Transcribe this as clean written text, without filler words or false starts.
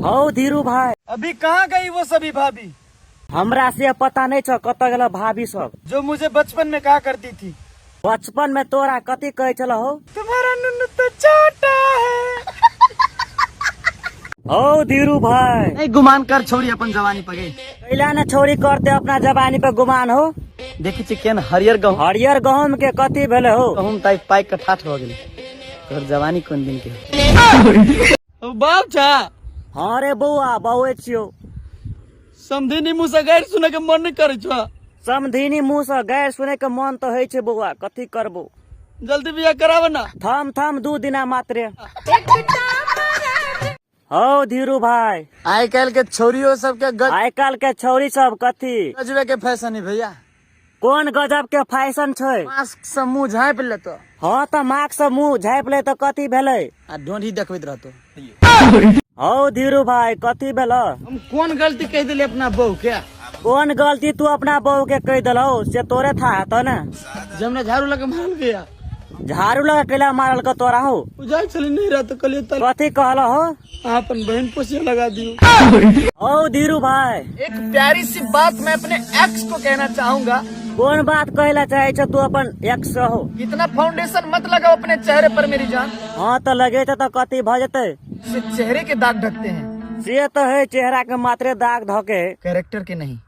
हौ धीरू भाई। अभी कहाँ गई वो सभी भाभी? हमरा से पता नहीं छ कतऽ गेल भाभी सब। जो मुझे बचपन में कहा करती थी। बचपन में तोरा कथी कहै छल हौ? तुम्हारा नुन्नू तो छोटा है। हौ धीरू भाई। नहीं गुमान कर छोड़ी अपन जवानी पर गई। कैला न छोड़ी करते अपना जवानी पे गुमान हो? देखी छी केहन हरियर गहूम। हरियर गहूम के कथी भेले हो? गहूम ताइ पाइक के ठाठ भऽ गेलै। तोहर जवानी कोन दिन के। बाप छा। हाँ रे बौआ, बौए छियौ। समधिनी मुँह से गारि सुनै के मन नहीं करै छौ। समधिनी मुँह से गारि सुनै के मन तऽ होइ छै बौआ, कथी करबौ। जल्दी बियाह कराब ना। थम थम 2 दिना मात्रे। हौ धीरू भाई। आइ काल्हि के छौरियो सबके आइ काल्हि के छौरी सब कथी? गजबे के फैशन है भैया। कोन गजब के फैशन छै? मास्क से मुंह झाँपि लेतो। हाँ तऽ मास्क से मुंह झाँपि ले तऽ कथी भेलै? आ ढोंढी देखबैत रहतो। हौ धीरू भाई कथी भेल? हम कोन गलती कहि देली अपना बहू के? कोन गलती तू अपना बहू के कहि देलहो से तोरे था हेतौ ने? जे हमरा झाड़ू लगे मारल गया। झाड़ू लगा कैला मारल के तोरा हो? उ जाइ छली नहीं रह तो कहलिए तल। कथी कहल हो? अहाँ अपन बहन पोसिया लगा दियो। हौ धीरू भाई। एक प्यारी सी बात मैं अपने एक्स को कहना चाहूंगा। कोन बात कहला चाहे छ तू अपन एक्स से हो? इतना फाउंडेशन मत लगाओ अपने चेहरे पर मेरी जान। हाँ तो लगे तो कथी भ जते? से चेहरे के दाग ढकते हैं। से तो है चेहरा के मात्रे दाग धके। कैरेक्टर के नहीं।